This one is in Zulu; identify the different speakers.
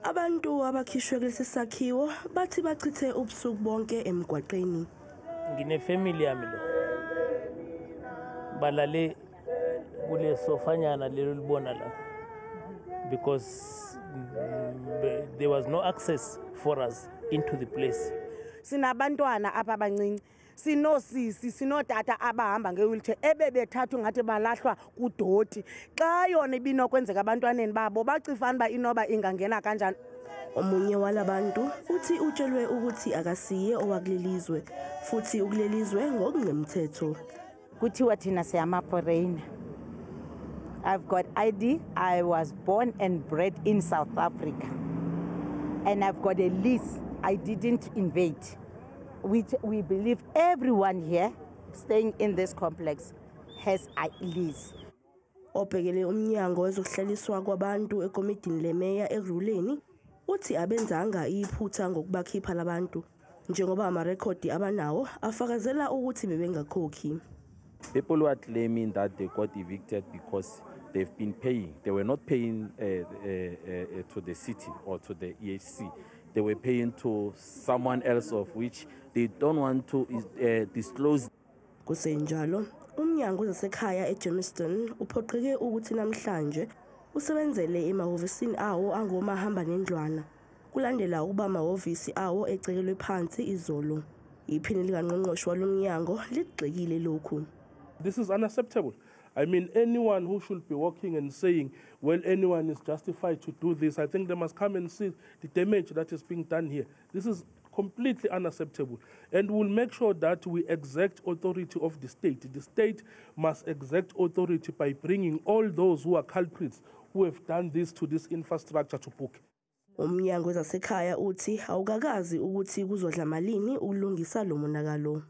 Speaker 1: Abantu abakhishwe kulesi sakhiwo bathi bachithe ubusuku bonke emgwaqeni.
Speaker 2: Ngine-family yami lo balale kule sofanyana lelo libona la because there was no access for us into the place.
Speaker 3: Sinabantwana apha abancinci, sinosisi, sinotata abahamba nge-wheelchair ebebethathwa ngathi balahlwa kudoti. Xa yona ibinokwenzeka abantwaneni babo bacifana uba inoba ingangena kanjani.
Speaker 1: Omunye walabantu uthi utshelwe ukuthi akasiye owakulelizwe futhi ukulelizwe ngokungemthetho.
Speaker 4: Kuthiwa thina siyama-foreigner. I've got ID. I was born and bred in South Africa. And I've got a lease. I didn't invade. Which we believe everyone here staying in this complex has a lease.
Speaker 1: Obhekele umnyango wezokuhlaliswa kwabantu ekomidini lemeya Ekurhuleni uthi abenzanga iphutha ngokubakhipha labantu njengoba amarekhodi abanawo afakazela ukuthi bebengakhokhi.
Speaker 5: People who are claiming that they got evicted because they've been paying, they were not paying to the city or to the EHC. They were paying to someone else, of which they don't want to disclose.
Speaker 1: Kusenjalo, umnyango wezasekhaya eGermiston uphoqeke ukuthi namhlanje usebenzele emahhovisini awo angomahamba nendlwana kulandela ukuba amahhovisi awo ecekelwe phansi izolo. Iphini likangqongqoshe walomnyango ligxekile lokhu.
Speaker 6: This is unacceptable. I mean, anyone who should be walking and saying, well, anyone is justified to do this, I think they must come and see the damage that is being done here. This is completely unacceptable. And we'll make sure that we exact authority of the state. The state must exact authority by bringing all those who are culprits, who have done this to this infrastructure, to book.
Speaker 1: Umnyango wezasekhaya uthi awukakazi ukuthi kuzodla malini ukulungisa lo monakalo.